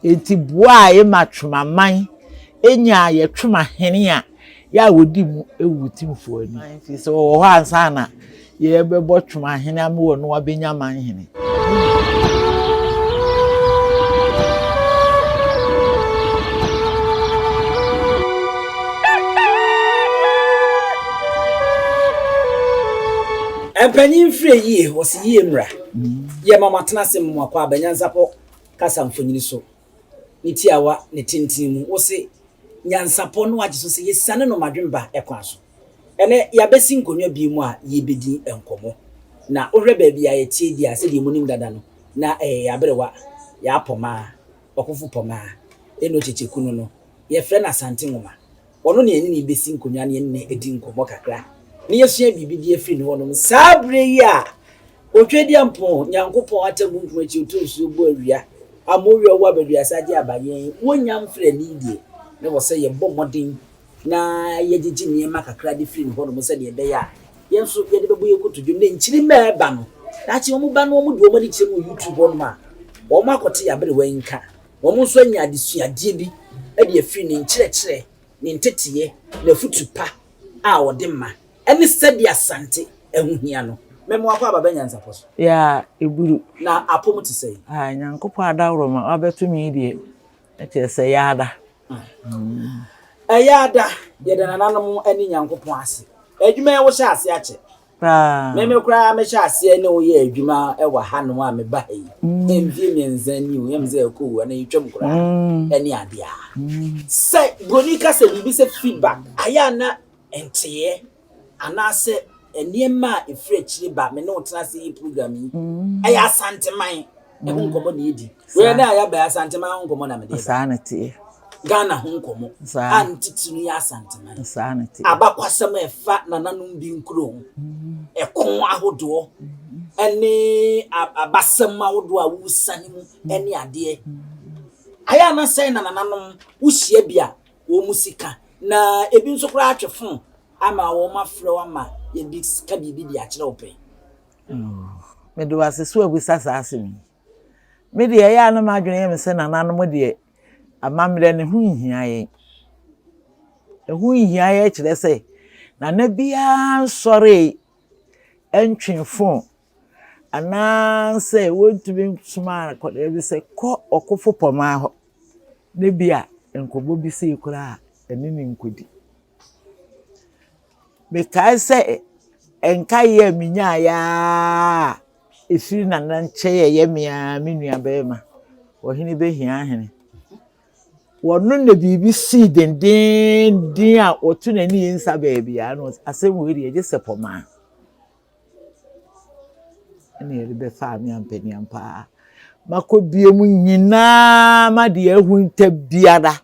Enti boa a ema Twemaman nyaa yɛ Twemahene a yɛ a wɔdi mu wɔ Otumfoɔ anim. Nti sɛ wɔwɔ hɔ ansa na yɛbɛbɔ Twemahene ama wɔn abɛnya manhene. Mpanyin mfrɛ yie, wɔse yie mmra. Yɛma mo atena ase ma mo akɔ aba nyansapɔ kasa mfonini so. Ne tiawa ne tenten mu, wose nyansapɔ no agye so sɛ yɛsiane no madwemba kwan so. Ɛnnɛ, yɛabɛsi nkonnwa bio mu a yɛrebɛdi nkɔmmɔ. Na wohwɛ baabi a yɛteɛ di a, sɛdeɛ monim dada no, na ɛyɛ yɛn aberewa, yɛn apɔmaa, ɔkofo pɔmaa, Eno Kyekyeku no no, yɛfrɛ no Asante Nwoma. Ɔno na yɛne no rebɛsi nkonnwa na yɛne no adi nkɔmmɔ kakra, na yɛasua biribi de afiri ne hɔnom. Saa berɛ yi a Otwedeɛmpɔn, Nyankopɔn atemmu akyi, ɔtɔ nsuo bɔ awia, ama owia ɔwɔ abaduasa agye aba yɛn, wɔnnya mfrɛ ani deɛ, na ɛwɔ sɛ yɛbɔ mmɔden na yɛgyegye nneɛma kakra de firi ne hɔnom sɛdeɛ ɛbɛyɛ a yɛn nso yɛde bɛbɔ yɛn kotodwe na nkyirimma a ɛreba no, daakye wɔn ba no wɔn de wɔn ani kyerɛ mu wɔ YouTube hɔnom a, wɔn akɔte yɛn aberewa yi nka. Wɔn nso anya adesuadeɛ bi de afiri ne nkyerɛkyerɛ, ne nteteeɛ, n'afutu pa a ɔde ma, ɛne sɛdeɛ Asante ho hia no. Mɛma wakɔ aba bɛ nyansapɔ so. Yeah, eburu. Na apom te sɛn? Ah, Nyankopɔn adaworoma wabɛto me yi deɛ, na kyerɛ sɛ yaada. Ɛyɛ ada, yɛda nananom ne Nyankopɔn ase. Adwuma yi wohyɛ ase akyɛ. Paa. Me me koraa mehyɛ aseɛ ne wo yɛ adwuma wɔ hanom a meba ha yi. Mfie mmiɛnsa ni o, yɛm sɛ ɛkɔ o, ɛna yɛtwam koraa ɛne adeɛ a. Sɛ broni ka sɛ biribi sɛ feedback, ayɛ a na nteeɛ anaasɛ nneɛma a ɛfiri akyire ba me ne wo tena ase yi program yi ɛyɛ Asanteman ɛho nkɔmmɔ na yɛdi wei na yɛaba Asanteman ho nkɔmmɔ na mede ba saa na teɛ Ghana ho nkɔmmɔ a ne titiri no yɛ Asanteman saa na teɛ abakwasɛm a ɛfa nananom bi nkuro ho ɛko ahodoɔ ɛne abasɛm ahodoɔ a wosane mu ɛne adeɛ ayɛ ana sɛn na nananom wohyia bi a wɔn mu sika na ebi nso koraa atwe fon ama wɔafrɛ wo ama yɛabisa biribi de akyerɛ wo pɛn? Mede wo ase so abisa saa asɛm yi. Me deɛ ɛyɛ a na m'adwene yɛ me sɛ nananom deɛ amammerɛ no ho nhia yɛn. Ɛho nhia yɛn kyerɛ sɛ nana biara nsɔree ntwee fon anaasɛ wɔntumi nsomaa akwadaa bi sɛ kɔ ɔkofo pɔmaa hɔ na bi a nkɔmmɔ bi sei koraa a ɛne no nkɔdi. Mekae sɛ nkaeɛ a menyaeɛ ara a ɛfiri Nana nkyɛn a ɛyɛ me ara me nuabarima, Ɔhene Bɛhia Ahene. Ɔno na biribi sii dendeenden a ɔto n'ani yi nsa baabiara na ɔse asɛm wei deɛ gye sɛ pɔmaa. Ɛna yɛde bɛfaa me ampaniampa ara. Makɔ bie mu nyinaa ma deɛ ahunta biara,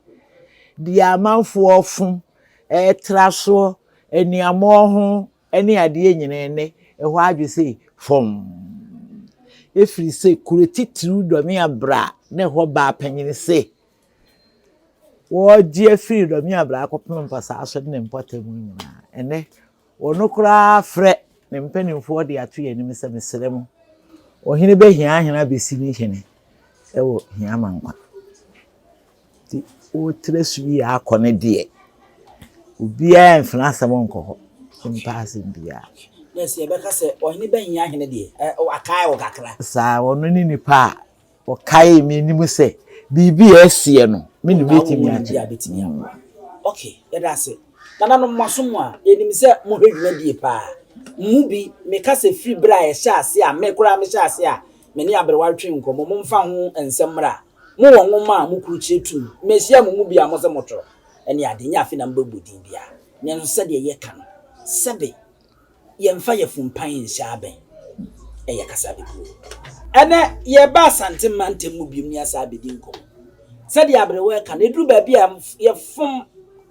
deɛ amanfoɔ fom, ɛtra soɔ, aniammɔɔ ho ne adeɛ nyinaa ɛnnɛ ɛhɔ adwo sei fɔmm. Ɛfiri sɛ kuro titiriw Dɔme Abra na ɛhɔ baa panyini se wɔregye afiri Dɔme Abra akɔpem mpasaa so ne ne mpɔtam nyinaa. Ɛnnɛ Ɔno koraa frɛ ne mpanimfoɔ de ato yɛn anim sɛ, Mesrɛ mo, ɔhene bɛhia ahene abɛsi ne hene wɔ hia ma nkwa. Nti wotrɛ so yi akɔ no deɛ, obiara mfena asɛm nkɔ hɔ, mpa asɛm biara. Na sɛ yɛbɛka sɛ ɔhene bɛhia ahene deɛ, wakae wo kakra. Saa, ɔno ne nipa a Ɔkaee me anim sɛ, biribi a asiɛ no, me na mɛtumi akyerɛ. Ok, yɛda ase. Nananom, mo aso mu a, yɛnim sɛ mohwɛ dwumadie paa. Mo mu bi, meka sɛ firi berɛ a yɛhyɛɛ aseɛ a, me koraa mehyɛɛ aseɛ a me ne aberewa retwe nkɔmmɔ, momfa ho nsɛm mmra. Mowɔ nwoma a mokurukyire tom. Mahyia mo mu bi a mose motwerɛ ne adeɛ, nyɛ afei na mobɛbɔ din biara. Nanso sɛdeɛ yɛka no, sɛbe Yɛmfa yafumpan nhyɛ abɛn. Ɛyɛ kasa bebree. Ɛnɛ, yɛreba Asante mantam mu biom ne yɛasan abɛdi nkɔmmɔ. Sɛdeɛ aberewa reka no, ɛduru baabi a yɛfom,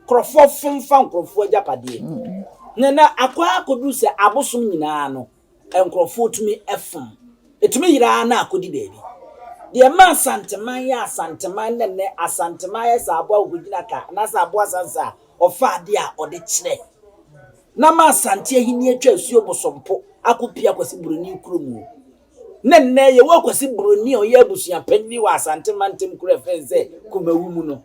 nkurɔfoɔ fom fa nkurɔfoɔ agyapadeɛ. Na na akɔ akɔduru sɛ abosom nyinaa no, nkurɔfoɔ tumi fom. Ɛtumi yera ara na akɔdi baabi. Deɛ ɛma Asanteman yɛ Asanteman na nnɛ Asanteman ayɛ sɛ aboa kɔkɔgyina ka anaasɛ aboa sansa a ɔfa adeɛ a ɔde kyerɛ. Na ma Asante ahenni atwa asuo Bosompo akɔpue Akwasi Buroni kurom o. Na nnɛ yɛwɔ Akwasi Broni a ɔyɛ abusua panyin wɔ Asante mantam kuro a ɛfrɛ no sɛ Kumawu mu no.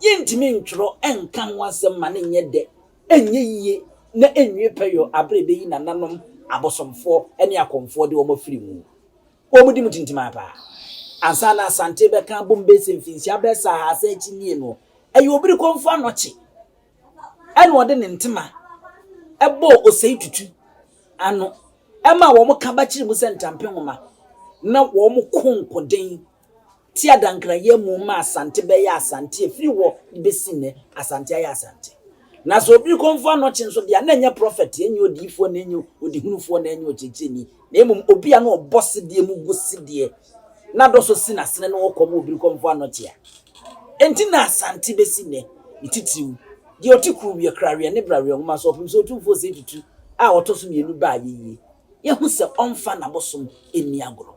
Yɛntumi ntwerɛ nka ho asɛm ma no nyɛ dɛ, ɛnyɛ yie na ɛnwie pɛyɔ aberɛ a ɛbɛyi nananom abosomfoɔ ne akɔmfoɔ de wɔn afiri mu. Wɔdi mu tintimaa paa. Ansa na Asante bɛka abom bɛyɛ sɛ mfinhyia bɛyɛ sɛ ahasa akyi nie no, ɛyɛ Obirikɔmfo Anɔkye ɛna ɔde ne ntoma ɛbɔɔ Osei Tutu ano ɛma wɔn ka ba kyerɛ mu sɛ ntampe nwoma na wɔn ko nkoden Te adankrayɛ mu ma Asante bɛyɛ Asante ɛfiri hɔ de bɛsi nnɛ, Asante ayɛ Asante. Na sɛ obi kɔmfo anɔkye nso deɛ a, na ɛnyɛ prɔfɛt, ɛnyɛ odiyifoɔ, na ɛnyɛ odihunufoɔ, na ɛnyɛ ɔkyerɛkyerɛni, na mmom obi a na ɔbɔ sedeɛ mu gu sedeɛ, na dɔ so si n'asene na ɔkɔ ma obi kɔmfo anɔkye a. Enti na Asante bɛsi nnɛ, ne titiriw, deɛ ɔte kuruweɛ, kraweɛ ne braweɛ nwoma so, ɔpem sɛ Otumfoɔ Osei Tutu a ɔtɔ so mmienu baeɛ yie. Yɛhu sɛ ɔmfa n'abosom nni agorɔ.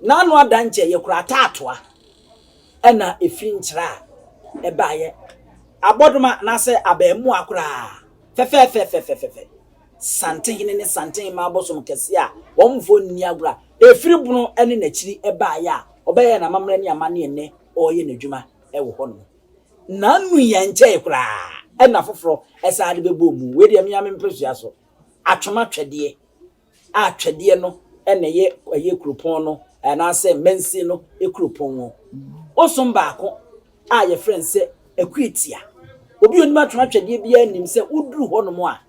N'ano ada nkyɛ yɛkura ataatoa ɛna ɛfiri nkyerɛ a ɛbaeɛ abɔdoma anaasɛ abɛɛmoa koraa fɛfɛɛfɛfɛfɛfɛ. Santehene ne Santehemmaa abosom kɛseɛ a wɔn mfoɔ nni agorɔ a ɛfiri bono ne n'akyiri baeɛ a ɔbɛyɛɛ n'amammerɛ ne amanneɛ nnɛ ɔreyɛ n'adwuma wɔ hɔ nom. N'ano yi ɛnkyɛe koraa ɛna foforɔ ɛsan de bɛbɔɔ mu. Wei deɛ me ara me mpɛsua so. Atwom atwɛdeɛ a twɛdeɛ no na ɛyɛ ɛyɛ kuropɔn no anaasɛ mansin no kuropɔn wɔ. Osom baako a yɛfrɛ no sɛ Akuatia. Obi a onim atwom atwɛdeɛ biara nim sɛ woduru hɔnom a,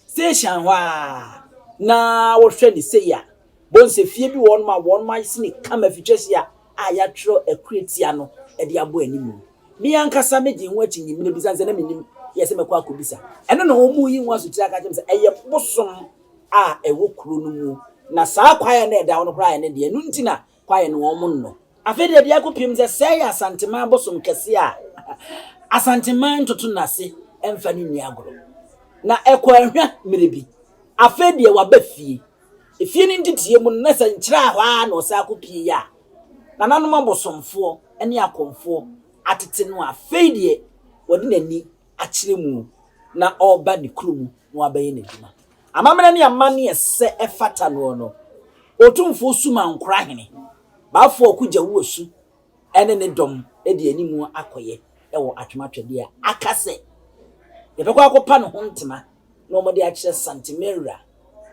station hɔ ara na wohwɛ ne sei a, bohu sɛ fie bi wɔ hɔnom a wɔn ayɛ ne kama fitwahyia a yɛatwerɛ Akuatia no de abɔ anim. Me ankasa megyee ho akyinnye mmerɛ bi sane sɛ na mennim yɛ sɛ mɛkɔ akɔbisa. Ɛno na wɔyi ho asotire aka kyerɛ me sɛ ɛyɛ bosom a ɛwɔ kuro no mu, na saa kwaeɛ no a ɛda hɔ no koraa yɛ ne deɛ, ɛno nti na kwaeɛ no wɔn nnɔ. Afei deɛ deɛ akɔpiem sɛ sɛɛ yɛ Asanteman bosom kɛseɛ a Asanteman ntoto n'ase mfa no nni agorɔ. Na ɛkɔ ahwa mmerɛ bi, afei deɛ waba fie. Efie no nteteɛ mu no na sɛ nkyerɛ a hɔ ara na ɔsan akɔpie a, nananom abosomfoɔ ne akɔmfoɔ atete no a, afei deɛ wɔde n'ani akyerɛ mu na ɔreba ne kuro mu na wabɛyɛ n'adwuma. Amammerɛ ne amanneɛ sɛ ɛfata noɔ no, Otumfoɔ Sumankorahene, Baafoɔ Ɔko Gyawuosu ne ne dɔm de animu akɔyɛ wɔ Atwom Atwɛdeɛ a aka sɛ yɛbɛkɔ akɔpa ne ho ntoma na wɔde akyerɛ Santemawura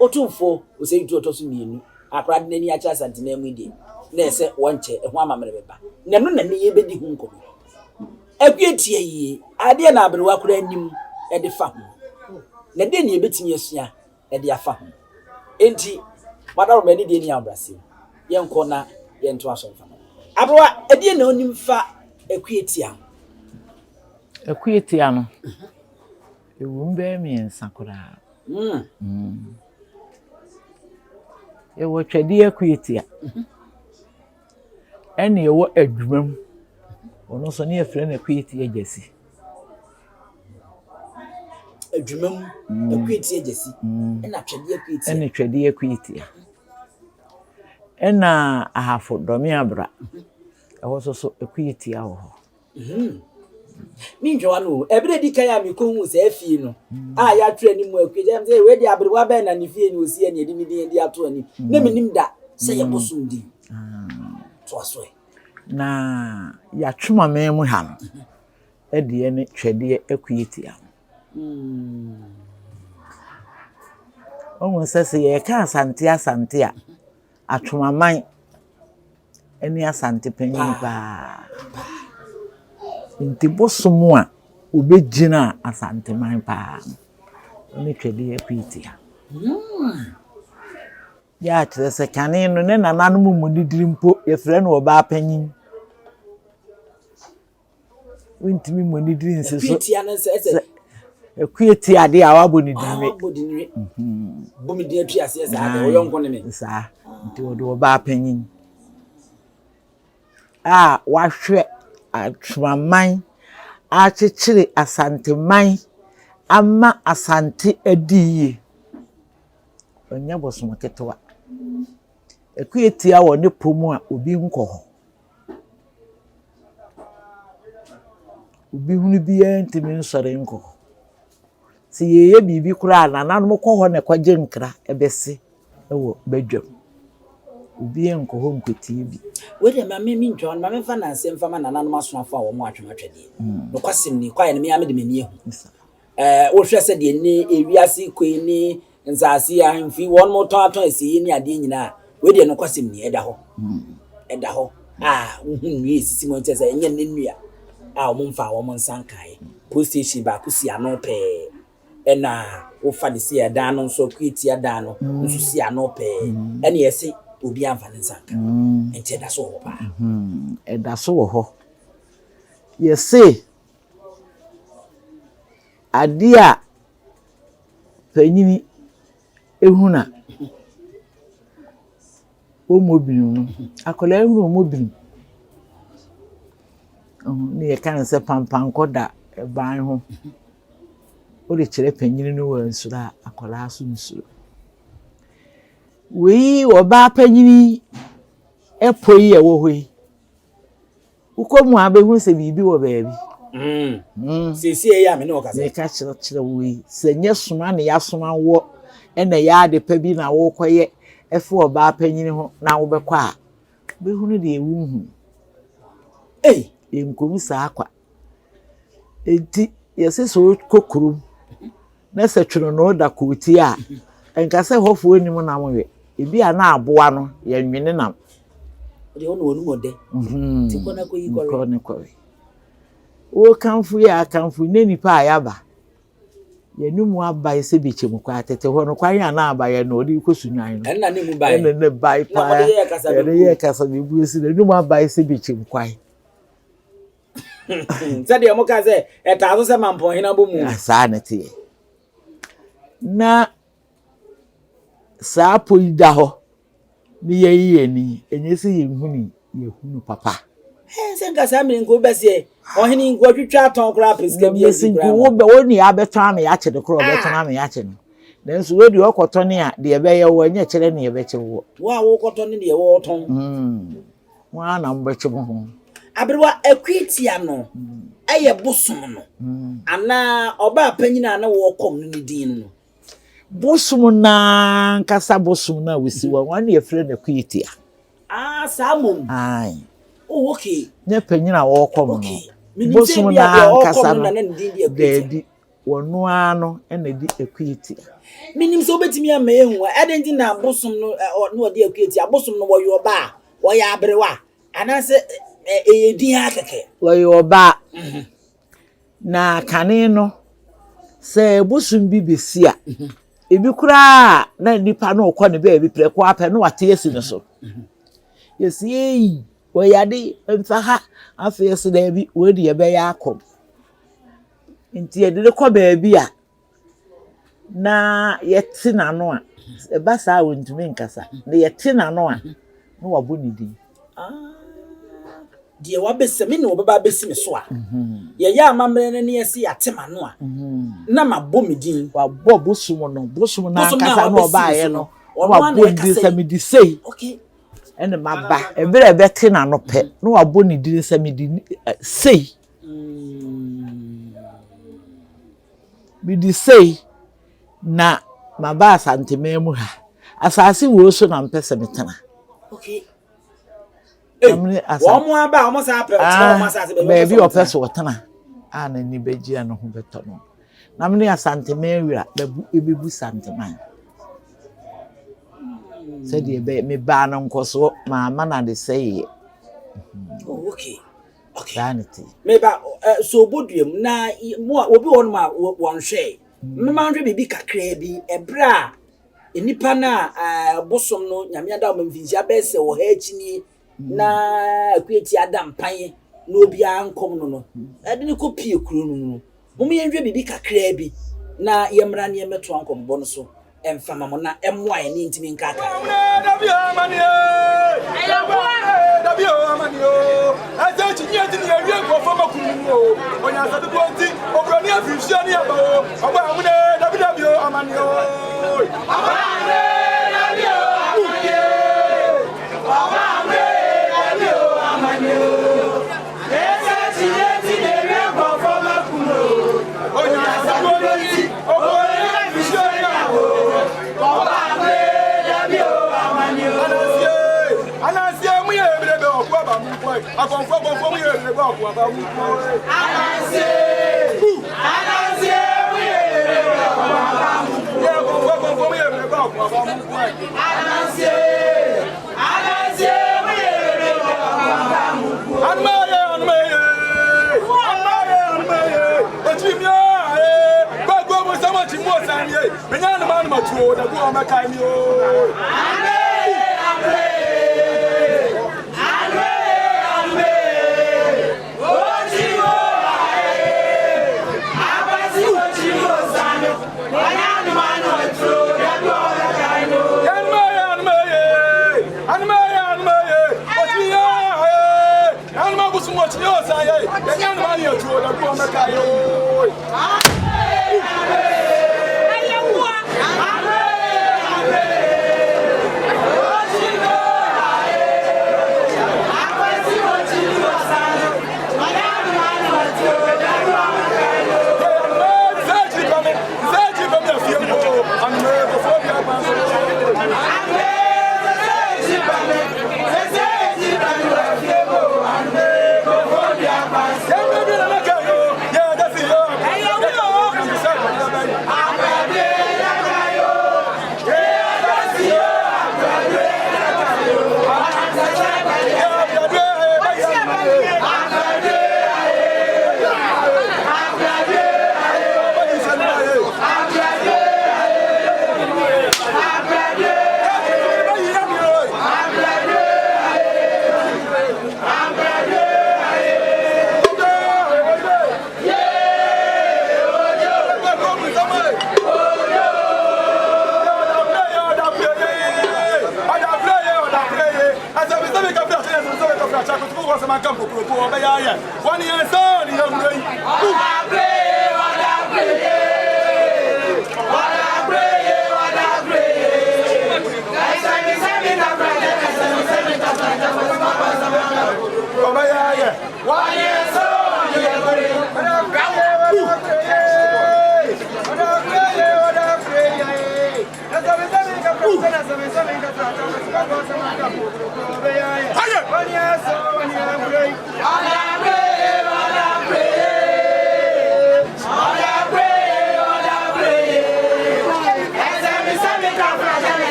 Otumfoɔ Osei Tutu ɔtɔ so mmienu a koraa de n'ani akyerɛ Asanteman mu yi deɛ, na ɛsɛ sɛ wɔnkyɛ ɛho amammerɛ bɛba. Na ɛno na nnɛ yɛrebɛdi ho nkɔmmɔ. Akua tia yie, adeɛ na aberewa koraa nim de fa ho. Na deɛ na yɛbɛtumi asua de afa ho. Enti, madaworo m'ani deɛ ni ahobrɛaseɛ mu. Yɛnkɔ na yɛntoa so mfa ma. Aberewa, ɛdeɛ na onim fa akua tia ho? Akua tia no, ɛwom bɛyɛ mmiɛnsa koraa. Mm. Yɛwɔ twɛdeɛ akuatia. Ɛna yɛwɔ adwuma mu. Ɔno nso ne yɛfrɛ no akuatia gyasi. Adwuma mu mm. akuatia gyasi. Mm. Ɛna twɛdeɛ akuatia. Ɛna twɛdeɛ akuatia. Ɛna ahafo dɔme abra. Ɛhɔ nso so akuatia wɔ hɔ. Hmm. Mentwa w'ano o. Ɛberɛ di kan a mekɔhuu saa fie no a yɛatwerɛ anim akue kyɛ sɛ wei deɛ aberewa bɛn na ne fie ne ɔsi ɛne ɛde ne din de ato anim. Na menim da sɛ yɛ bosom din. Toa so ɛ. Na yɛatwe maman mu ha no ɛdeɛ ne twɛdeɛ akue tia no. Wohu sɛ sɛ yɛreka Asante Asante a, Atwemaman ne Asante panyin paa. Nti bosom a obegyina Asanteman paa no ne Twɛdeɛ Akwatia. Yɛ a kyerɛ sɛ kane no ne nananom mu didiri mpo yɛfrɛ no ɔbaa panyin. Wontumi mmɔ ne diri nsi so. Akua no sɛ sɛ. Akua tia adeɛ a wabɔ ne diri. Wabɔ ne diri. Bɔ me din atwi aseɛ saa deɛ ɔyɔ nko ne me. Saa nti wɔde ɔbaa panyin a wahwɛ Atwemaman akyekyere Asanteman ama Asante adi yie. Ɔnyɛ bosom ketewa. Akua tia wɔ ne pɔ mu a obi nkɔ hɔ. Obi hunu biara ntumi nsɔre nkɔ hɔ. Sɛ yɛreyɛ biribi koraa a, nananom kɔ hɔ na ɛkɔgye nkra bɛse wɔ badwam. Obiara nkɔ hɔ nkɔtie bi. Wei deɛ ma me mentwa hɔ no, ma memfa nnansa mfa ma nananom asomafo a wɔn atwem atwɛdeɛ. Nokwasɛm ni, kwaeɛ no me ara mede m'ani ahu. Ɛɛ wohwɛ sɛdeɛ ne ewiase kɔ yi ne nsaase yi ahemfo yi wɔn tɔn atɔn asieyi ne adeɛ nyinaa wei deɛ nokwasɛm ni ɛda hɔ. Ɛda hɔ a wohu nnua esisi mu nkyɛ sɛ ɛnyɛ ne nnua a wɔn mfa wɔn nsa nkaeɛ. Post station baako si ano pɛɛ ɛna wofa de si ɛdan no nso akuatia dan no nso si ano pɛɛ ɛna yɛse obi amfa ne nsa nka nti ɛda so wɔ hɔ paa. Ɛda so wɔ hɔ. Yɛse Adeɛ a panyini hunu a ɔmmɔ birim no, akwadaa hunu a ɔmmɔ birim. Ne yɛka no sɛ pampankɔ da ban ho. Wode kyerɛ panyini no wansuro a, akwadaa nso nsuro. Wei ɔbaa panyini ɛpɔ yi a ɛwɔ hɔ yi, Wokɔ mu a wobɛhu sɛ biribi wɔ baabi. Mm. Mm. Seesei yi a me ne wo kasa. Meka kyerɛkyerɛ wo yi, sɛ nyɛ soma na yɛasoma wɔ ɛna ɛyɛ ade pa bi na wokɔyɛ ɛfa ɔbaa panyin ho na wobɛkɔ a, wobɛhunu deɛ wonhu. Ei! Yɛnkɔm saa kwa. Enti yɛse sɛ wokɔ kurom na sɛ twenonoo da kootie a, nka sɛ hɔfoɔ nnim nam we. Ebi a na aboa no yɛnwene nam. Deɛ ɔno ɔnum ɔdɛ. Mhm. Ti kɔ na kɔ yi kɔwe. Kɔ ne kɔwe. Wokamfo yi a akamfo ne nipa a yaba. Yɛne mu abae sɛ bɛkyɛ mu kɔ atete hɔ no kwan a na aba yɛ no ɔde kɔ sunwan no. Ɛnna ne mu bae. Ɛnna ne bae paa. Na wɔde yɛ kasa bɛbuo. Yɛde yɛ kasa bɛbuo si na ne mu abae sɛ bɛkyɛ mu kwan. Sɛdeɛ wɔka sɛ ɛtaa so sɛ mampɔnhene abɔ mu. Saa na ɛteɛ. Na saa po yi da hɔ ne yɛyi yɛn ani, ɛnyɛ sɛ yɛnhunu, yɛhunu papa. Sɛ nka saa mmiri nka wobɛseɛ ɔhene nka ɔtwitwa atɔn koraa pɛ sika bi adi koraa. Wo bɛ wo ne abɛtɔn ama yɛakye no koraa ɔbɛtɔn ama yɛakye no. Nanso wei deɛ ɔkɔtɔ ne a deɛ ɛbɛyɛ wo ɛnyɛ kyerɛ ne yɛbɛkye woɔ. Wo a wokɔtɔ ne deɛ wɔtɔn. Mo ara na mobɛkye mo ho. Aberewa Akuatia no yɛ bosom no anaa ɔbaa panyin a na wɔkɔm no ne din no no? Bosom no ankasa bosom no a wosi hɔ wɔn na yɛfrɛ no Akuatia. Ah, saa mmom. Ae. Oh, okay. Nyɛ panyin a wɔkɔm no. Okay. Menim sɛ Bosom ebi no a deɛ ɔkɔm ankasa no no, na na ne din de Akuatia. daabi, wɔno ara no na ɛde Akuatia. Menim sɛ wobɛtumi ama yɛahu a, ɛdɛn nti na bosom no ɛ, ɔ, na ɔde Akuatia? Bosom no wɔyɛ ɔbaa? Ɔyɛ aberewa anaasɛ ɛyɛ din ara kɛkɛ? Ɔyɛ ɔbaa. Na kane no, sɛ bosom bi bɛsi a, ebi koraa na nipa no rekɔ ne baabi prɛko ara pɛ na wate asi ne so. Yɛsi ei, ɔyɛ ade mfa ha. Afei yɛsi daabi, wei deɛ ɛbɛyɛ akɔm. Nti yɛde no kɔ baabi a, na yɛte n'ano a, ɛba saa a ɔntumi nkasa. Na yɛte n'ano a, na wabɔ ne din. Ah, deɛ wabɛsɛ me na wɔbɛba abɛsi me so a, mhm. yɛyɛ amammerɛ no ne yɛse yɛate m'ano a, mhm. na mabɔ me din. Wabɔ bosom no, bosom no ankasa na ɔbaeɛ no, wabɔ ne din sɛ mede sei. Okay. Ɛna maba. Ɛberɛ a ɛbɛte n'ano pɛ, na wabɔ ne din sɛ mede eh, sei. Mm. Mede sei na maba Asanteman mu ha. Asase wei so na mpɛ sɛ metena. Okay. Wɔn mu aba a wɔn san pɛ ɔtena wɔn asase baabi ɔpɛ sɛ ɔtena a n'ani bɛgye a ne ho bɛtɔ no. Na mene Asanteman wura bɛbu ebebu Santeman. Sɛdeɛ ɛbɛyɛ mebaa no nkɔsoɔ maama no adesɛeɛ. Oh, okay. Okay. Saa na ɛte. Meba eh, so obodua mu na mo a obi wɔ hɔnom a wɔnhwɛe. Mema nhwɛ biribi kakraa bi ɛberɛ a nnipa no a bosom no nyame ada wɔn mfinhyia bɛyɛ sɛ ɔha akyi nie na akuatia ada mpan na obiara nkɔm no no ɛde no kɔ pie kuro no mu no. Mom yɛnhwɛ biribi kakraa bi na yɛmmra ne yɛmmɛtoa nkɔmmɔbɔ no so mfa ma mo na ɛmmoa yɛn ne yɛntumi nkaakae.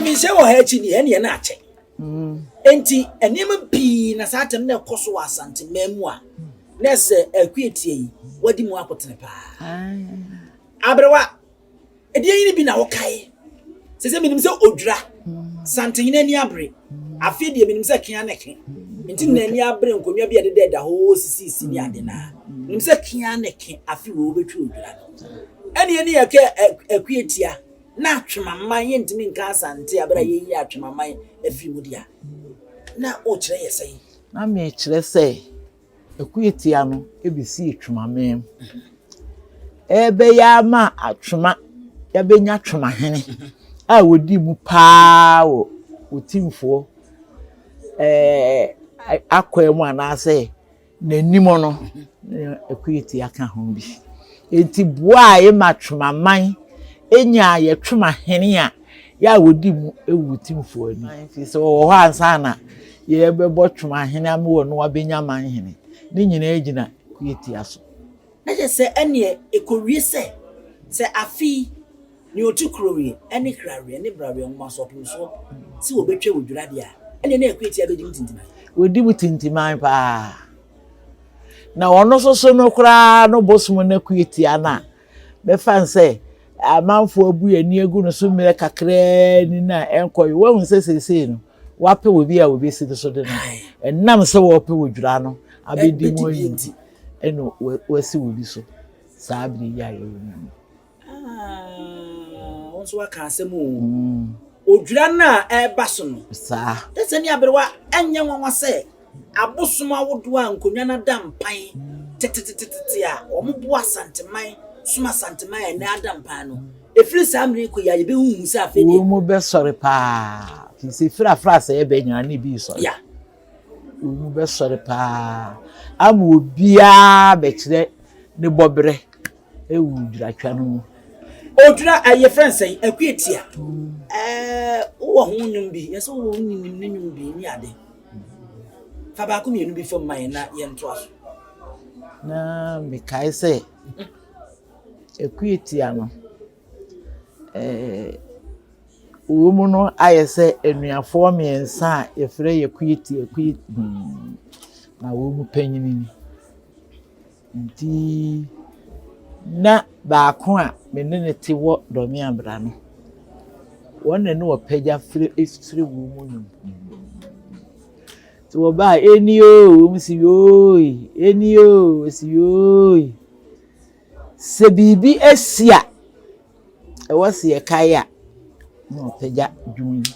Mfinhyia wɔ ha akyi deɛ ɛneɛ na akyɛ. Enti nneɛma pii na saa atɛm na ɛkɔ so wɔ Asanteman mu a na ɛsɛ Akuatie yi wadi mu akotene paa. Aberewa, ɛdeɛ yi bi na wokae sɛ sɛ menim sɛ odwira Santehene ani abere afei deɛ menim sɛ kea ne ke nti na ani abere nkonnwa bi a ɛdeda ɛda hɔ sisisi ne ade na menim sɛ kea ne ke afe wɔ wobɛtwi odwira no ɛne ɛne yɛkɛ Akuatia na Atwemaman, yɛntumi nka Asante a berɛ a yɛyi Atwemaman afiri mu deɛ a, na wokyerɛ yɛ sɛn? Na mekyerɛ sɛ Akuatia no bɛsi Atwemaman mu. Ɛbɛyɛ ama Atwema, yɛabɛnya Twemahene a wɔdi mu paa wɔ Ne Akuatia ka ho bi. Enti boa a ema Twemaman nyaa yɛ Twemahene a yɛ a wɔdi mu wɔ Timfoɔ ani. Nti sɛ wɔwɔ hɔ ansa na yɛbɛbɔ Twemahene ama wɔn abɛnya manhene. Ne nyinaa gyina Akuatia so. Na kyerɛ sɛ ɛneɛ ɛkɔwie sɛ, sɛ afe yi Nea ɔte kurowie ne kraweɛ ne braweɛ nwoma so ɔpem soɔ sɛ wɔbɛtwa wɔ dwira deɛ a, ɛnneɛ na Akuatia bɛdi mu tintiman. Wɔdi mu tintiman paa. Na ɔno nso so no koraa no bosom no Akuatia no a, bɛfa no sɛ amanfoɔ abu ani agu no so mmerɛ kakraa ni no a ɛnkɔ yi. Woahu sɛ seesei no, wɔapɛ obi a wɔbɛsi no so de no. Ɛnam sɛ wɔrepɛ wɔ dwira no abɛdi mu ayi nti, ɛna wɔasi obi so saa berɛ yi a yɛwɔ mu yi. Ah, wo nso waka asɛm o. Mm. Odwira no a ɛreba so no. Saa. Te sɛ ne aberewa ɛnyɛ nwanwa sɛ abosom ahodoɔ a nkonnwa no ada mpan tetetetete a wɔn bo asanteman som asanteman a ɛnɛ ada mpan no. Ɛfiri saa mmerɛ kɔ yi a yɛbɛhuhu sɛ afei deɛ. Wɔn mu bɛsɔre paa. Firi sɛ firi afra sɛ ɛbɛ nyinaa ne bi sɔre. Ya. Wɔn mu bɛsɔre paa ama obiara bɛkyerɛ ne bɔberɛ. Ewu dwiratwa no mu. Odwira ɛ yɛfrɛ no sɛn akuatia ɛɛ wowɔ ho nnwom bi yɛsɛ wowɔ nim ne nnwom bi ne ade fa baako mmienu bi fam ma yɛn na yɛntoa so. Na mekae sɛ akuatia no ɛɛ wɔ mu no ayɛ sɛ anuafoɔ mmiɛnsa a yɛfrɛ yɛ akuatia akuatia hmm, na wɔn mu panyin ni. Nti na baako a me ne no te wɔ Dɔme Abra no, wɔn na ne wɔpagya firi firi wɔn mu nnwom. Nti wɔbaa eni oo, wɔn si yooyi, eni oo, wɔsi yooyi. Sɛ biribi asi a, ɛwɔ sɛ yɛkae a, na wɔpagya dwom yi.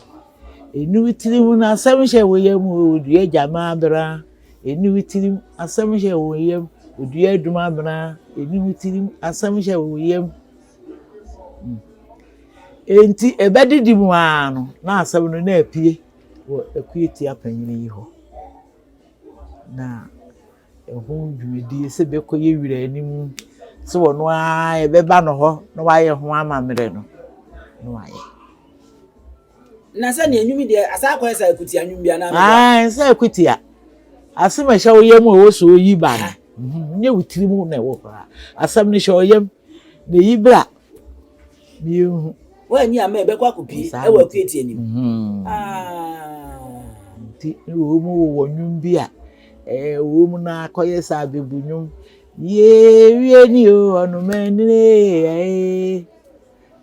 Eni wo tirim na asɛm hyɛ wo yam o, dua gyama abra. Ɛnni wo tirim, asɛm hyɛ wo yam. Odua adum abena, ɛnni wo tirim, asɛm hyɛ wo yam. Hmm. Enti ɛbɛdidi mu ara no, na asɛm no na apue wɔ Akuatia panyin yi hɔ. Na ɛho dwumadie sɛ bɛkɔyɛ wira anim, sɛ ɔno ara yɛbɛba no hɔ na wayɛ ho amammerɛ no, na wayɛ. Na sɛ nea nnwom deɛ asa akɔyɛ sɛ akutia nnwom bi anaa meboa? Ae, sɛ akutia. Asɛm a ɛhyɛ wo yam a ɛwɔ sɛ oyi ba no, mhm, nyɛ wo tirim na ɛwɔ koraa. Asɛm no hyɛ wo yam, na eyi bra ma yɛnhu. Woanyi amma ɛbɛkɔ akɔpie ɛwɔ akuatia anim. Mhm. Ah. Nti wɔ mu wowɔ nnwom bi a ɛɛ wɔ mu na akɔyɛ sɛ abebu nnwom. Yee wie ni o ɔnomanini ee.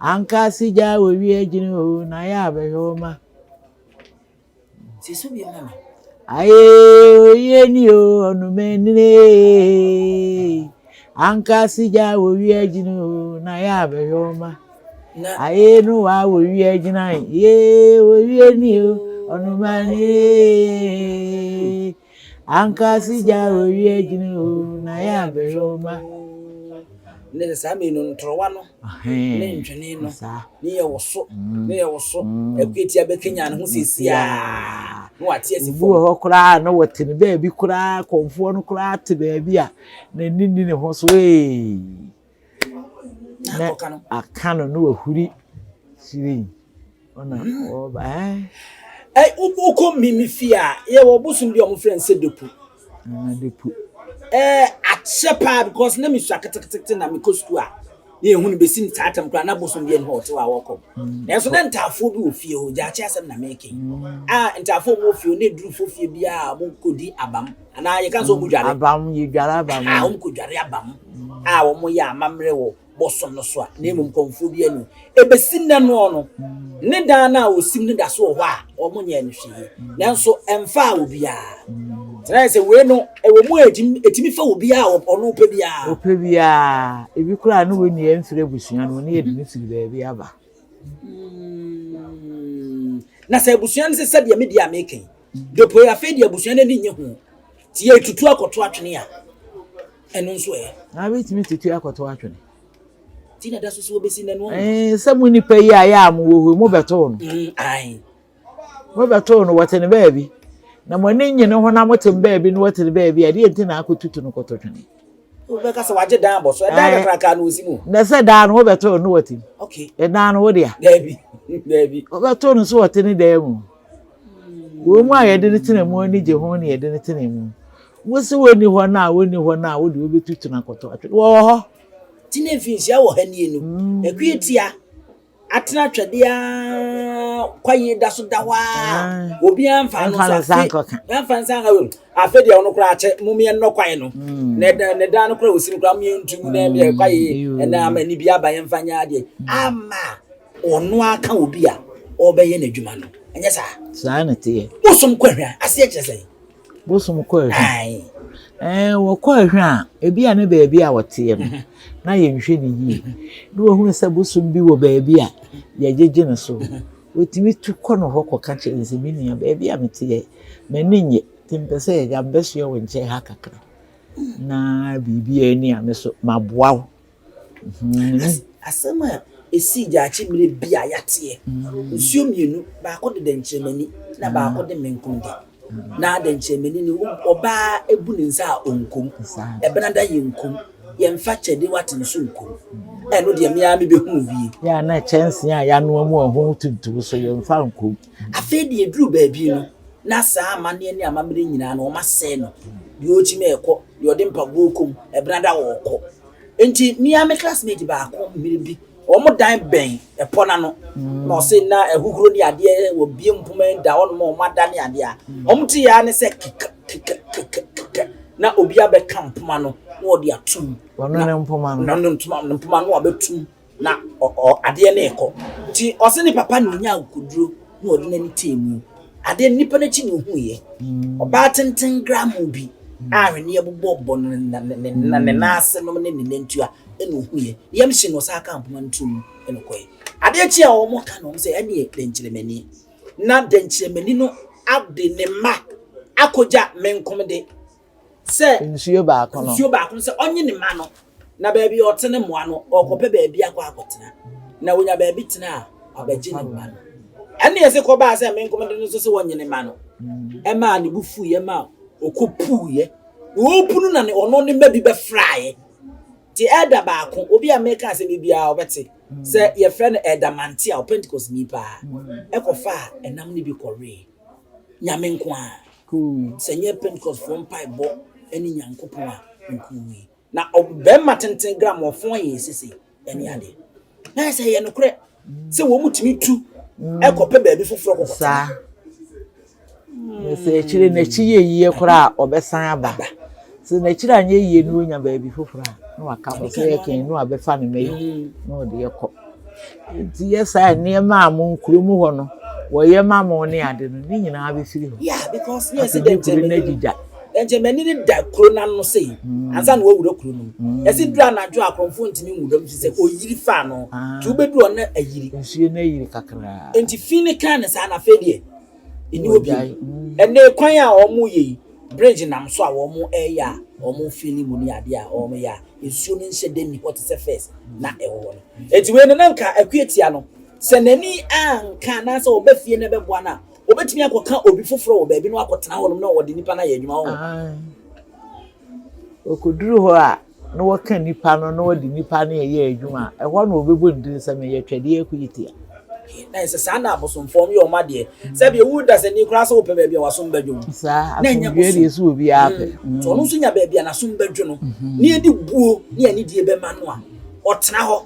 Anka sigya wɔ wie gyini o na yɛ abɛhwɛ wo ma. Si so bi ma me. Aye oye ni o ɔnumanire anka sigya wɔ wie gyini o na yɛ abɛhwɛ wo ma. Aye no wa wɔ wie gyina ye wɔ wie ni o ɔnumanire Anka sigya owie gyina o na yɛ abɛhwɛ wo ma. Ne sɛ saa mmienu no ntorowa no ne ntwene no ne yɛ wɔ so mm. ne yɛ wɔ so mm. akuatia bɛkanya ne ho siesie a na wate asi fam. Obi wɔ hɔ koraa na wɔte ne baabi koraa kɔnfoɔ no koraa te baabi a n'ani nni ne ho so ee. Na aka no na wahuri sirii. Ɔna ɔba ɛɛ. Ɛ wokɔ mimi fie a yɛwɔ bosom bi a wɔfrɛ no sɛ depu. Ah, depu. Ɛɛ akyɛ paa because na mesua ketekete na mekɔ sukuu a na yɛhu no bɛsi saa tam koraa na bosom bi ɛni hɔ ɔte hɔ a wɔkɔ. Mm. Nanso na ntaafoɔ bi wɔ fie hɔ gyaakye asɛm na meke. Mm. A ntaafoɔ wɔ fie hɔ na ɛduru fie biara a wɔkɔdi abam anaa yɛka sɛ wɔn dware. Abam yɛdware abam. A wɔkɔdware abam a wɔyɛ amammerɛ wɔ bosom no so a, na mmom kɔmfoɔ bi ani. Ɛbɛsi nnɛ noɔ no, ne dan no a ɔsim no da so wɔ hɔ a wɔnyɛɛ no hwee. Nanso ɛmfaa obiara. Tena sɛ wei no, ɛwɔ mu a ɛtumi fa obiara a ɔno ɔpɛ biara. Ɔpɛ biara. Ebi koraa ne wɔnni ɛmfiri abusua no mu, ne yɛde no firi baabi aba. Na sɛ abusua no sɛ sɛdeɛ me deɛ a meka yi, depoe afei deɛ abusua no ani nnye ho, nti yɛtutu akɔto atwene a, ɛno nso ɛ. Na wobɛtumi tutu akɔto atwene. Ti na da so so wɔbɛsi nnɛ no. Ɛɛ sɛ mo nipa yi a yɛ a mo wɔ hɔ yi mobɛtoo no. Mm, ae. Mobɛtoo no wɔte ne baabi. Na mo ani nye ne ho na mote ne baabi na wɔte ne baabi a ɛdeɛ nti na akɔtutu no kɔto twene. Wobɛka sɛ wagye dan abɔ so. Ɛdan kakraka na ɔsi mu. Na sɛ dan no wobɛto no wɔte mu. Okay. Ɛdan no wo dea. Daabi. Daabi. Wobɛto no so wɔte ne dan mu. Wɔn mu a yɛde no tena mu ani gye ho na yɛde no tena mu. Wo se wɔnni hɔ no a wɔnni hɔ no a wode wobɛtutu no akɔtɔ atwene. Wɔwɔ hɔ. Ti ne mfinhyia wɔ ha nie no. Akua tia. Atena twɛdeɛ ara kwaeɛ da so da hɔ ara obiara mfa no nso afe mfa nsa nka wom afe deɛ ɔno koraa akyɛ mom yɛn nnɔ kwae no mm. na ɛda ne dan no koraa osi no koraa mom yɛn ntu mu na ɛdeɛ mm. kwae ɛna ama ni bi aba yɛn mfa nyɛ adeɛ ama ɔno aka obi a ɔbɛyɛ n'adwuma no ɛnyɛ saa saa na teɛ bosom kɔ ahwɛ aseɛ kyerɛ sɛ Bosom kɔ ahwi. Ɛɛ wɔkɔ ahwi a, ebi a ne baabi a wɔteɛ no, na yɛnhwɛ no yie. Na wɔhunu sɛ bosom bi wɔ baabi a yɛgyegye no so. Wɔtumi tu kɔ no hɔ kɔka kyerɛ no sɛ, me nua, baabi a meteɛ, m'ani nnye, nti mepɛ sɛ agya mebɛsoɛ wo nkyɛn ha kakra. Na biribiara ni a, me so maboa wo. Asɛm a ɛsii gyaakye mmerɛ bi a yɛateɛ, nsuo mmienu, baako de dɛnkyerɛmani na baako de menkomde. Na dɛnkyerɛmani no, ɔbaa bu ne nsa a ɔnkom, ɛbenada yɛ nkom, yɛmfa kyɛde wate nso nkom. Ɛno deɛ me ara mebɛhunu bie. Yɛ a na kyɛnsee a yɛanoa mu ɛho tuntum so yɛmfa nkom. Afei deɛ ɛduru baabi no, na saa amanneɛ ne amammerɛ nyinaa no wɔasɛe no. Deɛ ɔkyim ɛrekɔ, deɛ ɔde mpaboa rekɔ mu, ɛbenada ɔrekɔ. Nti me ara me classmate baako mmere bi, wɔn dan bɛn ɛpɔ no ano. Na ɔse na ahuhuro ne adeɛ wɔbie mpoma da hɔ nom a wɔn ada ne adeɛ a. Wɔn te yɛ ara ne sɛ kika kika kika kika na obi abɛka mpoma no na ɔde atum. Ɔno ne mpoma no. Na ne ntoma ne mpoma no abɛtum na ɔ ɔ adeɛ no rekɔ. Nti ɔse ne papa na ɔnya akokoduro na ɔde n'ani tee mu. Adeɛ no nipa no akyi na ɔhuiɛ. Ɔbaa tenten gramoo bi a ahweneɛ bobɔbɔ no ne ne ne nan ase nom ne ne nantua ɛna ɔhuiɛ. Ne yam hye no ɔsan kaa mpoma no too mu ɛna ɔkɔeɛ. Adeɛ kye a wɔka no wɔn sɛ ɛneɛ dɛnkyerɛmani. Na dɛnkyerɛmani no ade ne mma akɔgya menkomde. sɛ nsuo baako no nsuo baako no sɛ ɔnye ne mma no na baabi a ɔte ne mmoa no ɔkɔpɛ baabi akɔ akɔtena na onya baabi tena a abɛgye ne mma no ɛne ɛsɛ kɔbaa sɛ menkomde no nso sɛ wɔnye ne mma no ɛmaa ne bo fuiɛ ma ɔkɔpuiɛ na ɔpu no na ne ɔno ne mma bi bɛfraeɛ nti ɛda baako obi a meka asɛm yi biara ɔbɛte sɛ yɛfrɛ no ɛda mante a ɔpentecost ni paa ɛkɔfaa ɛnam no bi kɔwee Nyame nko ara. Sɛ nyɛ Pentecostfoɔ mpaebɔ ne Nyankopɔn a, nkuwui. Na ɔbɛrima tenten gramɔfon ayɛ sese ɛne adeɛ. Na ayɛ sɛ ɛyɛ nokorɛ sɛ wɔn mu tumi tu ɛkɔpɛ baabi foforɔ kɔkɔtena. Saa. Na sɛ akyire n'akyi yɛ yie koraa a, ɔbɛsan aba. Sɛ n'akyiri anyɛ yie na ɔnya baabi foforɔ a, na waka hɔ sɛ yɛ kɛn na wabɛfa ne mma yi na ɔde yɛ kɔ. Nti yɛ saa nneɛma a mo nkuro mu hɔ no wɔyɛ ma mo ne ade no ne nyinaa bɛfiri hɔ. Yeah, because ne yɛsɛ Afei kuro no agyigya. Dɛnkyɛmani no da kuro no ano sei ansa na wawura kuro no mu. Yɛsi duru anadwo a akorɔmfoɔ ntumi nwura mu sɛ oyiri fa ano. Nti wobɛduru hɔ na ayiri. Nsuo no ayiri kakraa. Nti fi no kaa ne saa na afei deɛ ɛni hɔ bio. Ɛnɛ kwan a wɔyɛ yi bridge nam so a wɔreyɛ a wɔfili mu ne adeɛ a wɔyɛ a nsuo no nhyɛ da nni hɔ te sɛ first na ɛwɔ hɔ no. Enti wei no na nka Akuatia no sɛ n'ani anka anaasɛ ɔba fie na ɛbɛboa no a ɔbɛtumi akɔka obi foforɔ wɔ baabi na wakɔtena hɔnom na ɔde nipa no ayɛ adwuma wɔ hɔ. Ɔkɔduru hɔ a na wɔka nipa no na wɔde nipa no yɛ adwuma a, ɛhɔ na wɔbɛbɔ ne din sɛ meyɛ Twɛdeɛ Akuatia. Na ɛsɛ saa na abosomfoɔ yɛ wɔn adeɛ. Sɛbi ewu dasani koraa sɛ wopɛ baabi a w'asom bɛdwo wo. Saa asomdwoeɛ deɛ sɛ obiara pɛ. Sɛ ɔno nso nya baabi a n'asom bɛdwo no na yɛde buo ne anidie bɛma no a, ɔtena hɔ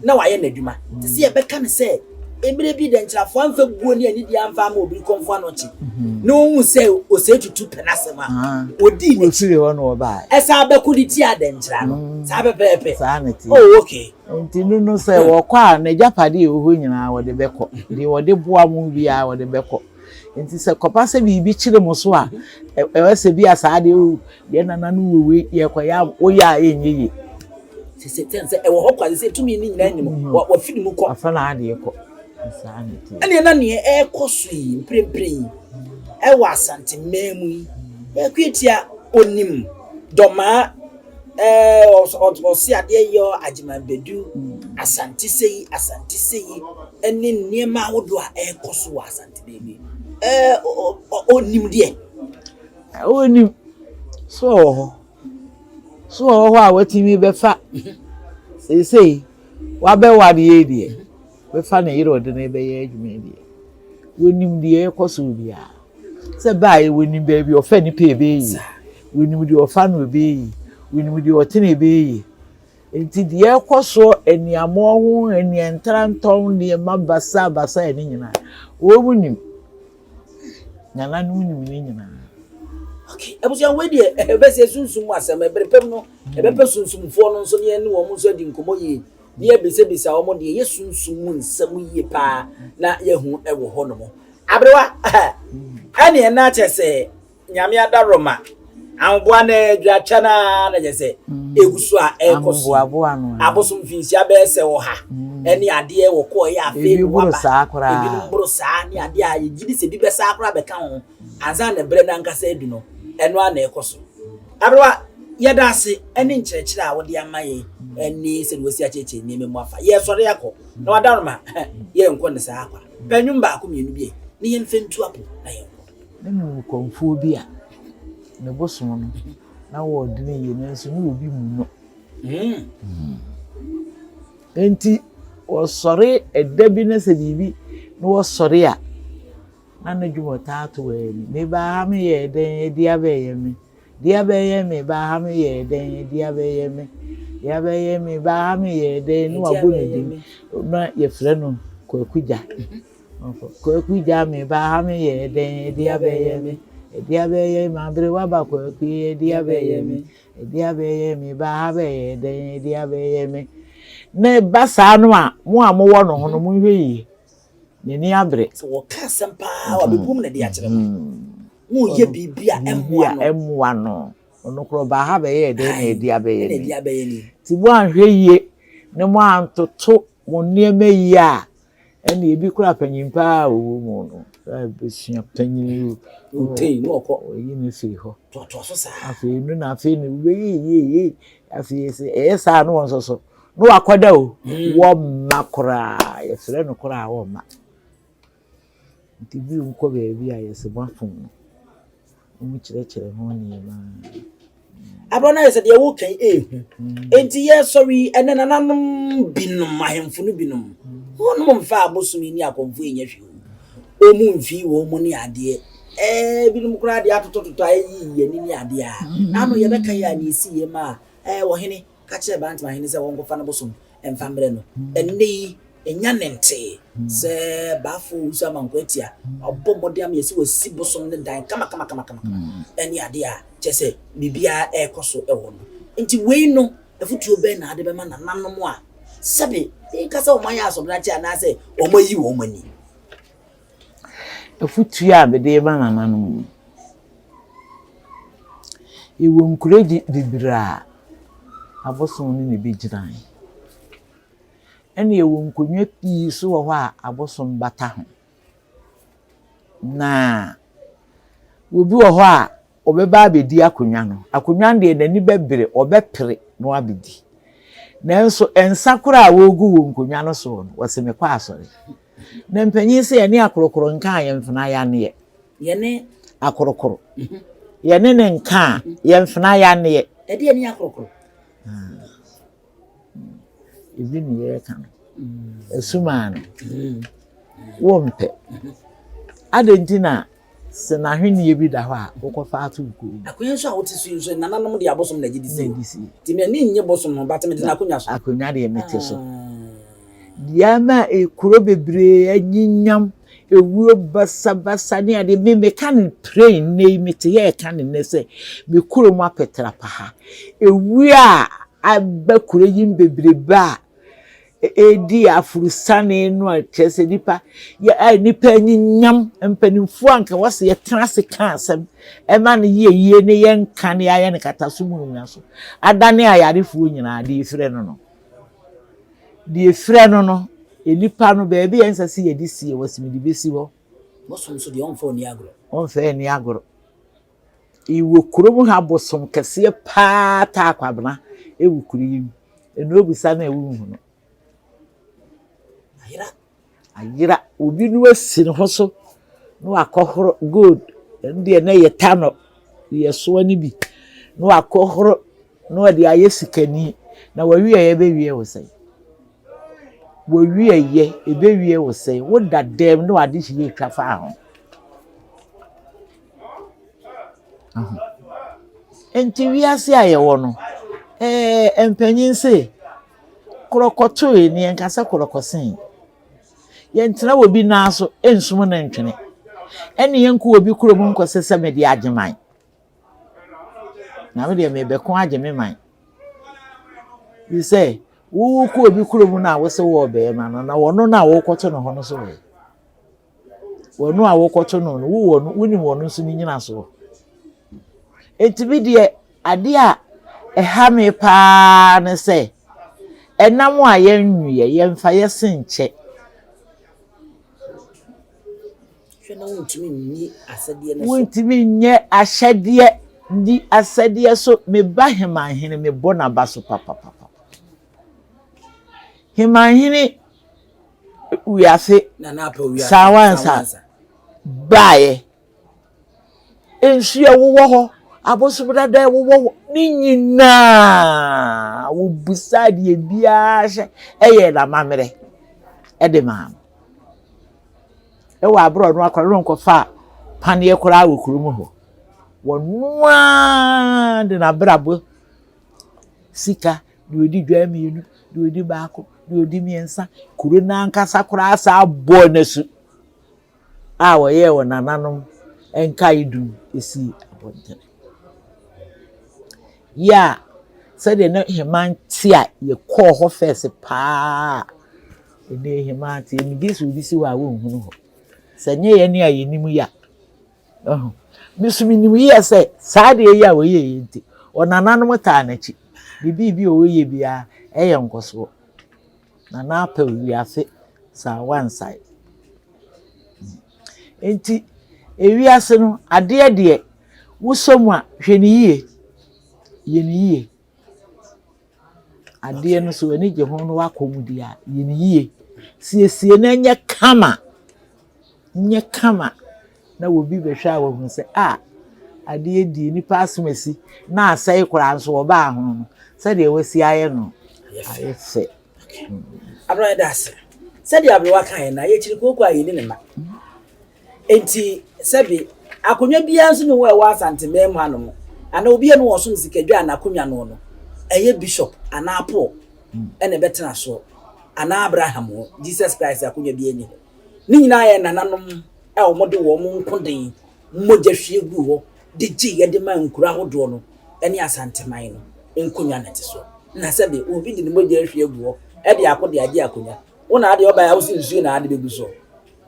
na wayɛ n'adwuma. Te sɛ yɛbɛka no sɛ mmerɛ bi dɛnkyerɛfoɔ amfa buo ne anidie amfa ama obi kɔmfo anɔkye na ɔhu sɛ ɔsɛe tutu pɛ n'asɛm a, ɔdii n'akyi. Ɛsan bɛko de tia dɛnkyerɛ no. Saa pɛpɛɛpɛ. Saa na ɛteɛ. Oh, okay. Nti no no sɛ wɔkɔ a n'agyapadeɛ a ɛwɔ hɔ nyinaa wɔde bɛkɔ. Deɛ wɔde boa mo biara wɔde bɛkɔ. Nti sɛ kɔba sɛ biribi kyere mo so a, ɛwɔ sɛ bi a saa deɛ o, yɛn nananom wɔ wei, yɛkɔyɛ a, woyɛ a ɛnyɛ yie. Sɛ sɛ sɛ ɛwɔ hɔ kwa sɛ tumi no nyinaa nim wɔfi ne mu kɔ. Afa n'adeɛ kɔ. Saa na ɛteɛ. Ɛnneɛ na neɛ ɛrekɔ so yi mprempren yi ɛwɔ Asanteman mu yi, Akuatia ɔnim Dɔmaa Ɛɛ ɔse adeɛ yɔ Agyeman Badu, Asante sei, Asante sei ɛne nneɛma ahodoɔ a ɛrekɔ so wɔ Asante baabi. Ɛɛ ɔnim deɛ? Ɔnim. So ɔwɔ hɔ. So ɔwɔ hɔ a watumi bɛfa seesei wabɛware yei deɛ, bɛfa ne yere ɔde no bɛyɛ adwuma yi deɛ, wɔnim deɛ ɛrekɔ so biara. Sɛ baeɛ wɔnim baabi ɔfa nipa ɛbɛyɛ yie, wɔnim deɛ ɔfa no ɛbɛyɛ yie, wɔnim deɛ ɔte no ɛbɛyɛ yie. Nti deɛ ɛrekɔ so aniamoɔ ho, aniantrantɔn, nneɛma basabasa ne nyinaa, wɔn nim. Nananom nim ne nyinaa. Okay, abusua wei deɛ ɛbɛsɛ sunsum mu asɛm ɛbere pɛm no ɛbɛpɛ sunsumfoɔ no nso ne yɛne wɔn nso adi nkɔmmɔ yie ne yɛbisabisa wɔn deɛ yɛ sunsum mu nsɛm yie paa na yɛhu ɛwɔ hɔ nom. Aberewa ɛne ɛna kyɛ sɛ Nyame adaworoma ahoboa no adwatwa no ara na kyɛ sɛ ɛgu so a ɛrekɔ so abosom mfinhyia bɛyɛ sɛ ɔha ɛne adeɛ wɔ kɔɔ yɛ afei na waba ebinom boro saa ne adeɛ a yɛgye di sɛ bi bɛsaa koraa bɛka ho ansa na berɛ no ankasa adu no ɛno ara na ɛkɔ so. Aberewa yɛda ase ɛne nkyerɛkyerɛ a wode ama yɛn ɛne sɛdeɛ wasi akyerɛkyerɛ nneɛma mu afa. Yɛresɔre akɔ na wadaworoma yɛrenkɔ ne saa akwa. Pɛ nnwom baako mmienu bi na yɛmfa ntu apo na yɛnkɔ. Na mewɔ kɔmfoɔ bi a ne bosom no na wɔɔdene yie nanso ne obi mu no. Enti wɔsɔre ɛda bi na sɛ biribi na wɔsɔre a na ne dwom ɔtaa to wɔ ani. Me baa ha me yɛɛ dɛn adi abɛyɛ me. Deɛ abɛyɛ me baa ha me yɛɛ dɛn adi abɛyɛ me. Deɛ abɛyɛ me baa ha me yɛɛ dɛn na wabɔ ne din na yɛfrɛ no Kwaku Gya. Kwaku gya me ba ha me yɛ dɛn ɛde abɛyɛ me ɛde abɛyɛ me aberewa ba kwaku ɛde abɛyɛ me ɛde abɛyɛ me ba ha bɛyɛ dɛn ɛde abɛyɛ me na ɛba saa no a mo a mowɔ no ho no monhwɛ yie n'ani abere. Sɛ wɔka asɛm paa a bɛbum na ɛde akyerɛ mo. Moyɛ biribi a ɛmmoa no. Ɛmmoa no. Ɔno koraa ɔbaa ha bɛyɛɛ dɛn na ɛde abɛyɛ me. Nti moanhwɛ yie na moantoto mo nneɛma yie a Ɛnna ebi koraa panyin paa a ɔwɔ mu no, abusua panyin yi, Ɔtei na ɔkɔ. Ɔyi no firi hɔ. Toatoa so saa. Afei no na afei no wei yie yie afei sɛ ɛyɛ saa no wɔn nso so na wakɔda o. Hmm. Wɔmma koraa yɛfrɛ no koraa wɔmma. Nti bi nkɔ baabi a yɛsɛ mo afom no. Wɔkyerɛkyerɛ ho nneɛma. Aberɛ no ayɛ sɛ deɛ woka yi ɛɛhu. Enti yɛsɔre yi, ɛnɛ nananom binom, ahemfo no binom, wɔnom mfa abosom yi ne akɔmfo yi nyɛ hwee o. Wɔn mfii wɔn mu ne adeɛ. Ɛɛ binom koraa deɛ atotɔtotɔ a ɛyi yɛn ani ne adeɛ a. Ano yɛbɛka yi a ne ɛsi yɛ ma a, ɛɛ ɔhene ka kyerɛɛ Bantam ahene sɛ wɔnkɔfa no bosom mfa mmrɛ no. Ɛnnɛ yi, ɛnya ne ntee sɛ Bafo Owusu Amankwah Atia wabɔ mmɔden ama yɛasi wasi bosom no dan kamakamakamakama ɛne adeɛ a kyerɛ sɛ biribiara ɛrekɔ so wɔ no. Nti wei no, afotuo bɛn na ade bɛma nananom a sɛbe menka sɛ wɔn ayɛ asobrakye anaasɛ wɔn ayi wɔn ani? Afotuo a mede rema nananom ni, Yɛwɔ nkuro bebree a abosom no na ɛbɛgyinaeɛ. Ɛna yɛwɔ nkonnwa pii nso wɔ hɔ a abosom bata ho. Na obi wɔ hɔ a, ɔbɛba abɛdi akonnwa no. Akonnwa no deɛ n'ani bɛbere, ɔbɛpere na wabɛdi. Nanso nsa koraa a wɔregu wɔ nkonnwa no soɔ no, wɔse mekɔ asɔre. Na mpanyin sɛ yɛne akorokoro nka a yɛmfena yaneɛ. Yɛne akorokoro. Yɛne ne nka a yɛmfena yaneɛ. Ɛdeɛ ne akorokoro? Ebi ne yɛreka no. Asumaa no. Wompɛ. Adɛn nti na Sɛ n'ahweneɛ bi da hɔ a, wokɔfa ato wo kɔn mu. Akonnwa nso a wote so yi nso, nananom de abosom na ɛgye di sie. Nti m'ani nnye bosom ho, but mete n'akonnwa so. Akonnwa deɛ mete so. Deɛ ama kuro bebree anyinyam, ewuo basabasa ne adeɛ, me meka no plain nnɛ yi, mete yɛ ɛka no nnɛ sɛ, me kurom apɛtrapa ha, ewuo a aba kuro yi mu bebrebe a, Ɛredi aforosiane no a kyerɛ sɛ nipa yɛ a nipa anyinyam mpanimfoɔ a nka wɔsɛ yɛtena ase ka asɛm ɛma no yɛ yie ne yɛnka ne yɛayɛ no kataso mu nwura so adane ayarefoɔ nyinaa deɛ efirɛ no no deɛ efirɛ no no nipa no baabi a ɛnsɛ sɛ yɛde sie wɔsi mede bɛsi hɔ. Bosom so deɛ ɔmfa ɔni agorɔ. Ɔmfa ani agorɔ. Wɔ kurom ha bosom kɛseɛ paa taa kwabena wɔ kuro yi mu. Ɛna obisa no a wonhu no. Ayera. Ayera. Obi no asi ne ho so na wakɔhoro gold. Ɛno deɛ na ɛyɛ tanɔ. Yɛsoa no bi na wakɔhoro. na ɔde ayɛ sikani, na w'awieɛ bɛwie wo sɛn? W'awieɛ ɛbɛwie wo sɛn? Woda dɛm na w'adehyeɛ retwa fa ho. Nti wiase a yɛwɔ no, ɛɛ mpanyin se, korɔkɔtoe ne yɛnka sɛ korɔkɔsee. Yɛntena wɔ bi nan so nsum no ntwene. Ɛne yɛnkɔ obi kurom nkɔsɛ sɛ mede agye man. Na me deɛ mebɛko agye me man. Fi sɛ wokɔ obi kurom no a wose wɔ bɛrima no na wɔno no a wokɔto no hɔ no so wɔ. Wɔno a wokɔto no no wowɔ no wonim wɔno nso ne nyinasoɔ. Enti me deɛ adeɛ a ɛha me paa ne sɛ ɛnam a yɛnweɛ yɛmfa yɛ se nkyɛ. Hwɛ na wontumi nni asɛdeɛ no so. Wontumi nyɛ ahyɛdeɛ nni asɛdeɛ so. Me ba Hemanhene mebɔ n'aba so papapapa. Hemanhene wiase Sawansa baeɛ. Nsuo a ɛwowɔ hɔ, abosom dada a ɛwowɔ hɔ, ne nyinaa wɔbisaa deɛ biara hyɛ ɛyɛɛ n'amammerɛ de maa no. Ɛwɔ abere a ɔno akora no nkɔfaa paneɛ koraa wɔ kurom hɔ. Wɔno ara de n'abrabɔ sika, deɛ ɔdi dwa mmienu, deɛ ɔdi baako, deɛ ɔdi mmiɛnsa, kuro no ankasa koraa saa bɔɔ n'asu a wɔyɛɛ wɔ nananom nkae dum sii abɔntene. Yɛ a sɛdeɛ na Heman te a yɛkɔɔ hɔ fɛs paa ɛnɛ Heman te megye sɛ obi si hɔ a wɔnhunu hɔ. Sɛ nyɛ yɛn a yɛnim yɛ a. Me nso menim yɛ sɛ saa adeɛ yi a wɔyɛ yi nti ɔnananom taa n'akyi. Ne biribi a ɔyɛ biara ɛyɛ nkɔsoɔ. Nana apɛ wiase saa wansae. Nti ewiase no adeɛ deɛ wosɔ mu a hwɛ ne yie. Yɛ ne yie. Adeɛ no so w'ani gye ho na wakɔ mu deɛ a yɛ ne yie. Siesie no nyɛ kama. Nyɛ kama na obi bɛhwɛ a wahu sɛ a adeɛ die nipa asom asi na asɛe koraa nso ɔbaa ho no sɛdeɛ wasi ayɛ no ayɛ fɛ. Aberewa yɛda ase. Sɛdeɛ aberewa kaeɛ no, yɛkyiri kooko a yɛnni ne mma. Enti sɛbe akonnwa biara nso ni hɔ a ɛwɔ Asanteman mu hanom anaa obi a ne wɔsom sikadwa a n'akonnwa no no ɛyɛ bishop anaa Paul ɛna ɛbɛtena soɔ anaa Abraham hɔ, Jesus Christ akonnwa biara ni hɔ. Ne nyinaa yɛ nananom a wɔde wɔn nkoden mogya hwie guu hɔ de gyeeɛ de maa nkuro ahodoɔ no ne Asanteman no nkonnwa na ɛte soɔ. Na sɛbe obi de ne mogya ahwie agu hɔ de ako de agye akonnwa, wo na adeɛ ɔbaeɛ a wose nsuo na ade bɛgu soɔ.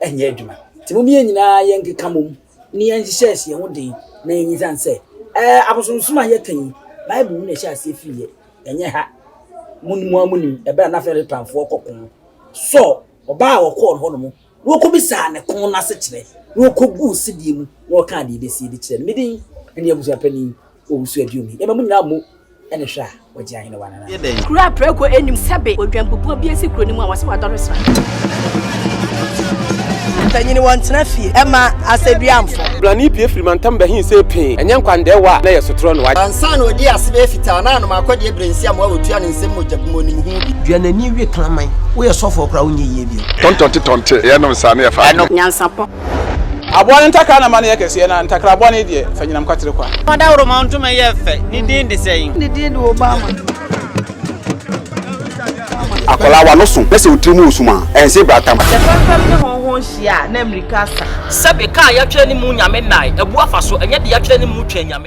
Ɛnyɛ adwuma. Nti mom yɛn nyinaa yɛnkeka mom na yɛnhyehyɛ yɛn ho den na yɛnyisan sɛ ɛɛ abosonsom a yɛka yi, Bible mu na ɛhyɛ aseɛ firiiɛ, ɛnyɛ ha. Mo mo ara monim ɛberɛ a na Philistifoɔ kɔ ko. Saul, ɔbaa a ɔkɔɔ hɔ nom na ɔkɔbisaa ne ko no asekyerɛ na ɔkɔguu sedie mu na ɔkaa deɛ ɛbɛsie de kyerɛɛ no. Me din ne abusuapanin Owusu Aduomi. Yɛma mo nyinaa mo ne hwɛ a wɔgye ahenewa no anaa? Kuro a prako nnim sɛbe odwanbubuo bi asi kuro no mu a wɔse wadɔre sra. Mpanyini wɔntena fie ɛma asɛduamfo. Blani pue firi mantam bɛhe see pee, ɛnyɛ nkwandɛɛwa a na ɛyɛ sotorɔ no wa. Ansa na ɔdii ase bɛyɛ fitaa na anom akɔdeɛ berɛ nsi amoa wɔtua ne nsam mogya gu mu ɔnim ho bi. Dua n'ani we kraman. Woyɛ sɔfoɔ koraa wonyɛ yie bio. Tɔntɔnte tɔnte yɛnom saa ne yɛfa adeɛ. Nyansapɔ. Aboa no ntakra na ma no yɛ kɛseɛ, na ntakra bɔne deɛ, fa nyinam kwatere kwa. Ɔdawuroma ntoma yɛ fɛ, ne din de sɛn? Ne din de Obama. Akwadaa w'ano so na sɛ wo tiri mu resum a, ɛnse bratam. Sɛ fɛmfɛm ne hɔnhɔn hyia a, na mmirika asa. Sɛbe, ka a yɛatwerɛ ne mu Nyame nnae, abu afa so, ɛnyɛ deɛ yɛatwerɛ ne mu Twɛn Nyame.